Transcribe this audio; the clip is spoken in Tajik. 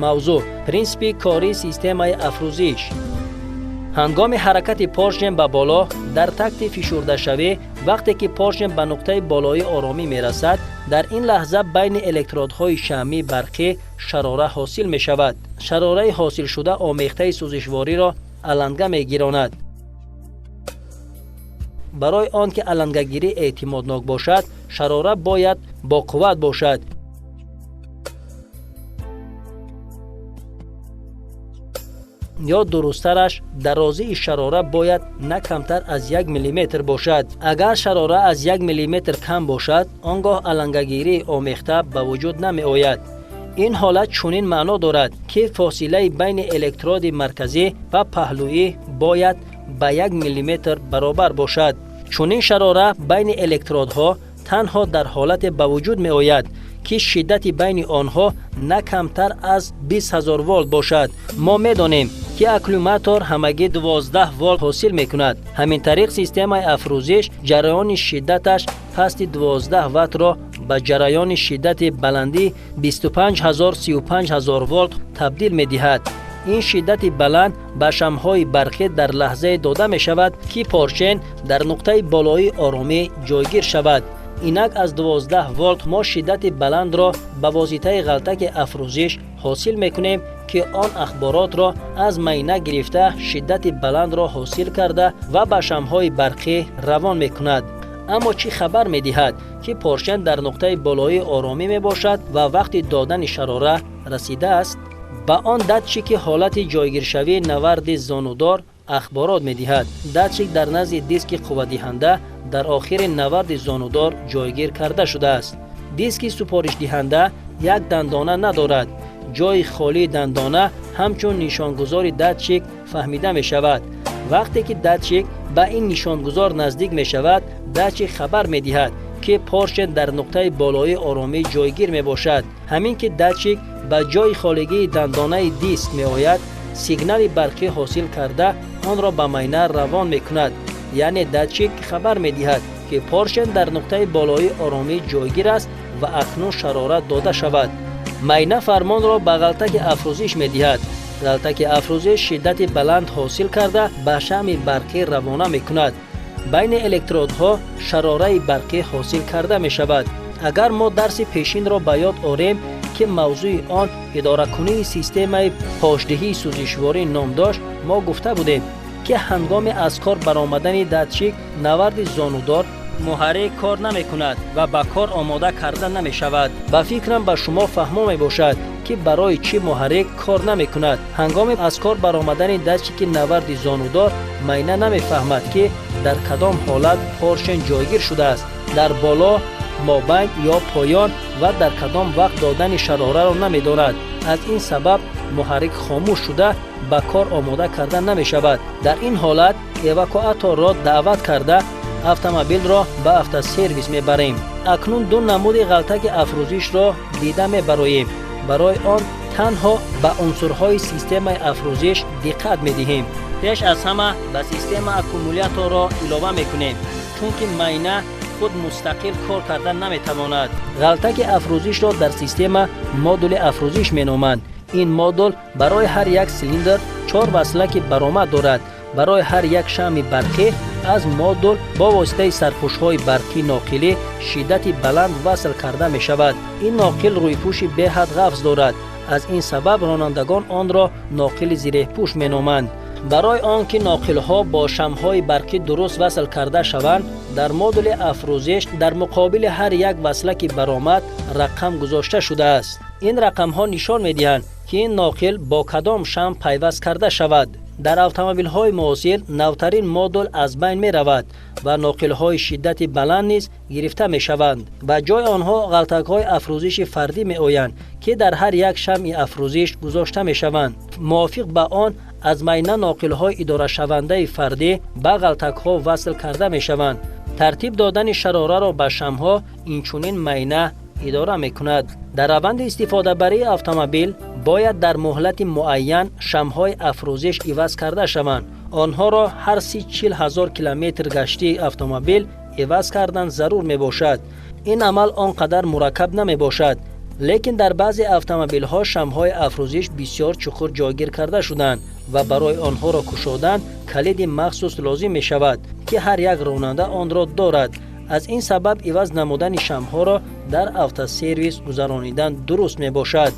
Мавзӯъ: принсипи кории системаи афрӯзиш. Ҳангоми ҳаракати поршен ба боло дар такти фишурдашавӣ, вақте ки поршен ба нуқтаи болоии оромӣ мерасад, дар ин лаҳза байни электродҳои шамъии барқӣ шарора ҳосил мешавад. Шарораи ҳосилшуда омехтаи сӯзишвориро аланга мегиронад. Барои он ки алангагирӣ эътимоднок бошад, шарора бояд боқувват бошад. Ё дурусттараш, дарозии шарора бояд на камтар аз 1 миллиметр бошад. Агар шарора аз 1 миллиметр кам бошад, он гоҳ алангагирии омехта ба вуҷуд намеояд. Ин ҳолат чунин маъно дорад, ки фосилаи байни электроди марказӣ ва паҳлӯӣ бояд ба 1 миллиметр баробар бошад. Чунин шарора байни электродҳо танҳо дар ҳолате ба вуҷуд меояд, ки шиддати байни онҳо на камтар аз 20 000 волт бошад. Мо медонем, ки аккумулятор ҳамагӣ 12 волт ҳосил мекунад. Ҳамин тариқ, системаи афрӯзиш ҷараёни шиддаташ пасти 12 ваттро ба ҷараёни шиддати баландӣ 25 000, 35 000 волт табдил медиҳад. Ин шиддати баланд ба шамъҳои барқӣ дар лаҳзае дода мешавад, ки поршен дар нуқтаи болоии оромӣ ҷойгир шавад. Инак, аз 12 волт мо шиддати баландро ба воситаи ғалтаки афрӯзиш ҳосил мекунем, ки он ахборотро аз майна гирифта, шиддати баландро ҳосил карда ва ба шамъҳои барқӣ равон мекунад. Аммо чӣ хабар медиҳад, ки поршен дар нуқтаи болоии оромӣ мебошад ва вақти додани шарора расидааст? Ба он датчики ҳолати ҷойгиршавии наварди зонудор ахборот медиҳад. Датчик дар назди диски қувватдиҳанда дар охири наварди зонудор ҷойгир карда шудааст. Диски супоришдиҳанда як дандона надорад. Ҷойи холии дандона ҳамчун нишонгузори датчик фаҳмида мешавад. Вақте ки датчик ба ин нишонгузор наздик мешавад, датчик хабар медиҳад, ки поршен дар нуқтаи болоии оромӣ ҷойгир мебошад. Ҳамин ки датчик ба ҷойи холигии дандонаи диск меояд, сигнали барқӣ ҳосил карда, онро ба майна равон мекунад. Яъне датчик хабар медиҳад, ки поршен дар нуқтаи болоии оромӣ ҷойгир аст ва акнун шарора дода шавад. Майна фармонро ба ғалтаки афрӯзиш медиҳад. Ғалтаки афрӯзиш шиддати баланд ҳосил карда, ба шамъи барқӣ равона мекунад. Байни электродҳо шарораи барқӣ ҳосил карда мешавад. Агар мо дарси пешинро ба ёд орем, ки мавзӯи он идоракунии системаи пошдиҳии сӯзишворӣ ном дошт, мо гуфта будем, ки ҳангоми аз кор баромадани датчик наварди зонудор, муҳаррик кор намекунад ва ба кор омода карда намешавад. Ба фикрам, ба шумо фаҳмо мебошад, ки барои чӣ муҳаррик кор намекунад. Ҳангоми аз кор баромадани датчики наварди зонудор, майна намефаҳмад, ки дар кадом ҳолат поршен ҷойгир шудааст: дар боло, мобайн ё поён, ва дар кадом вақт додани шарораро намедонад. Аз ин сабаб муҳаррик хомӯш шуда, ба кор омода карда намешавад. Дар ин ҳолат эвакуаторро даъват карда, автомобилро ба автосервис мебарем. Акнун ду намуди ғалтаки афрӯзишро дида мебароем. Барои он танҳо ба унсурҳои системаи афрӯзиш диққат медиҳем. Пеш аз ҳама ба система аккумуляторро илова мекунем, чунки майна худ мустақил кор карда наметавонад. Ғалтаки афрӯзишро дар система модули афрӯзиш меноманд. Ин модул барои ҳар як силиндр чор васлаки баромад дорад. Барои ҳар як шамъи барқӣ аз модул бо воситаи сарпӯшҳои барқӣ ноқилӣ шиддати баланд васл карда мешавад. Ин ноқил рӯйпӯши беҳад ғафз дорад. Аз ин сабаб ронандагон онро ноқили зиреҳпӯш меноманд. Барои он ки ноқилҳо бо шамъҳои барқӣ дуруст васл карда шаванд, дар модули афрӯзиш дар муқобили ҳар як васлаки баромад рақам гузошта шудааст. Ин рақамҳо нишон медиҳанд, ки ин ноқил бо кадом шамъ пайваст карда шавад. Дар автомобилҳои муосир навтарин модул аз байн меравад ва ноқилҳои шиддати баланд низ гирифта мешаванд. Ба ҷои онҳо ғалтакҳои афрӯзиши фардӣ меоянд, ки дар ҳар як шамъи афрӯзиш гузошта мешаванд. Мувофиқ ба он аз майна ноқилҳои идорашавандаи фардӣ ба ғалтакҳо васл карда мешаванд. Тартиб додани шарораро ба шамъҳо инчунин майна идора мекунад. Дар раванди истифодабарии автомобил бояд дар муҳлати муайян шамъҳои афрӯзиш иваз карда шаванд. Онҳоро ҳар 30-40 ҳазор километр гаштии автомобил иваз кардан зарур мебошад. Ин амал он қадар мураккаб намебошад. Лекин дар баъзе автомобилҳо шамъҳои афрӯзиш бисёр чуқур ҷойгир карда шуданд ва барои онҳоро кушодан калиди махсус лозим мешавад, ки ҳар як ронанда онро дорад. Аз ин сабаб иваз намудани шамъҳоро дар автосервис гузаронидан дуруст мебошад.